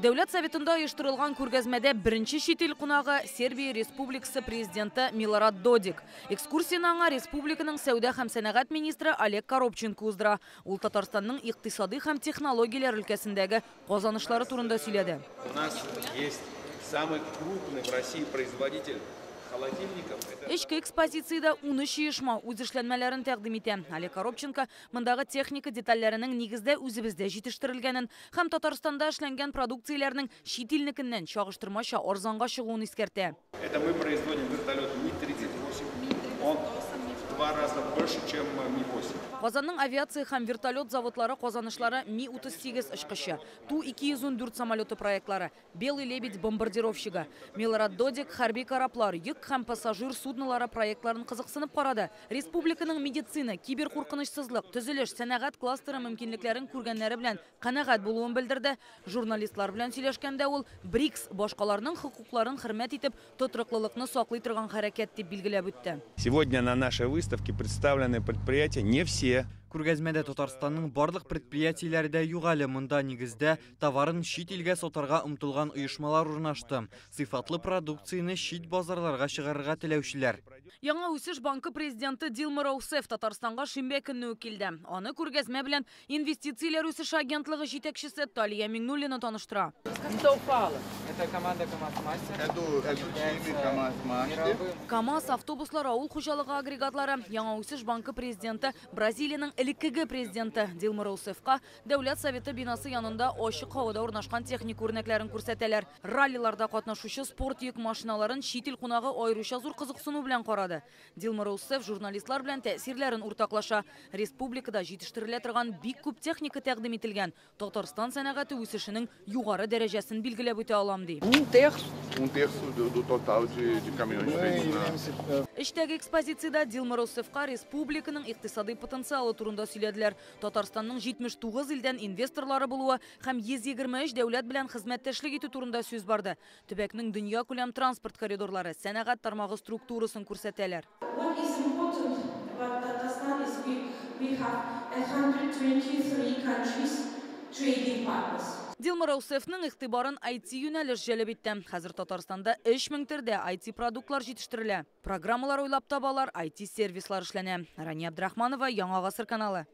Дәүләт Советында оештырылган күргәзмәдә беренче чит ил кунагы Сербия Республикасы президенты Милорад Додик. Экскурсияне аңа республиканың сәүдә һәм сәнәгать министры Олег Коробченко уздыра. Ул Татарстанның икътисади һәм технологияләр өлкәсендәге казанышлары турында сөйләде. У нас есть самый крупный в России производитель холодильников. Это Эчке экспозициядә 13 оешма үз эшләнмәләрен тәкъдим итә. Олег Коробченко мондагы техника детальләренең нигездә үзебездә җитештерелгәнен һәм Татарстанда эшләнгән продукцияләрнең чит илнекеннән чагыштырмача арзанга чыгуын искәртә. Это мы производим вертолет Ми-38. Он в 2 раза больше, чем Ми-8. Казанның авиация һәм вертолет заводлары казанышлары Ми-38 очкычы, Ту-214 самолеты проектлары, Белый лебедь бомбардировщигы. Милорад Додик хәрби кораблар, йөк һәм пассажир суднолары проектларын кызыксынып карады. Республиканың медицина, киберкуркынычсызлык, төзелеш, сәнәгать кластеры мөмкинлекләрен күргәннәре белән канәгать булуын белдерде. Журналистлар белән сөйләшкәндә ул БРИКС башкаларның хокукларын хөрмәт итеп, тотрыклылыкны саклый торган хәрәкәт дип билгеләп үтте. Сегодня на нашей выставке представлены предприятия не все. Күргәзмәдә Татарстанның барлык предприятиеләре дә юк әле. Монда нигездә товарын чит илгә сатарга омтылган оешмалар урнашты. Сыйфатлы продукцияне чит базарларга чыгарырга теләүчеләр. Яңа үсеш банкы президенты Дилма Роусеф Татарстанга шимбә көнне үк килде. Аны күргәзмә белән инвестицияләр үсеше агентлыгы җитәкчесе Талия Миңнуллина таныштыра. Então fala. Это команда КамАЗ Мастер. É do time КамАЗ Master. КАМАЗ автобуслар, авыл хуҗалыгы агрегатлары. Яңа үсеш банкы президенты Бразилиянең элеккеге президенты Дилма Роусефка Дәүләт Советы бинасы янында ачык һавада урнашкан техник үрнәкләрен күрсәтәләр. Раллиларда катнашучы спорт йөк машиналарын чит ил кунагы аеруча зур кызыксыну белән карады. Дилма Роусеф журналистлар белән тәэсирләрен уртаклаша. Республикада җитештерелә торган бик күп техника тәкъдим ителгән. Татарстан сәнәгате үсешенең югары дәрәҗәсен билгеләп үтә алам ди. Un terço. Um terço do total de caminhões feitos na Эчтәге экспозициядә Дилма Роусефка республиканың икътисади потенциалы турында сөйләделәр. Татарстанның 79 илдән инвесторлары булуы һәм 123 дәүләт белән хезмәттәшлек итү турында сүз барды. Төбәкнең дөнья күләм транспорт коридорлары, сәнәгать тармагы структурасын күрсәтәләр. What is important about Tatarstan is we have 123 countries trading partners. Дилма Роусефның игътибарын IT юнәлеш җәлеп итте. Хәзер Татарстанда 3000 төрдә IT продуктлар җитештерелә. Программалар уйлап табалар, IT сервислар эшләнә. Рания Абдрахманова, Яңа Гасыр каналы.